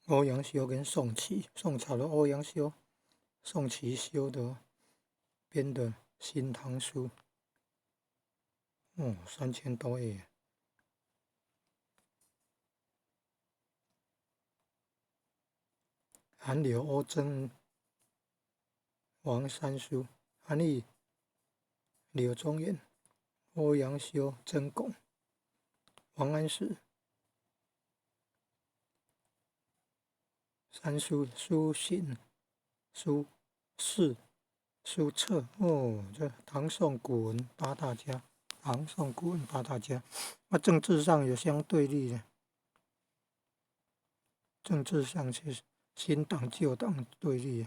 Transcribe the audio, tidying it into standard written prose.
歐陽修跟宋祁，宋朝的歐陽修、宋祁修的編的《新唐書》，哦，3000多頁。韓柳歐曾王三書，韓愈、柳宗元、歐陽修、曾鞏、王安石。三書、蘇洵、蘇軾、蘇轍，哦，這唐宋古文八大家，唐宋古文八大家，那政治上有相對立的，政治上是新黨舊黨對立。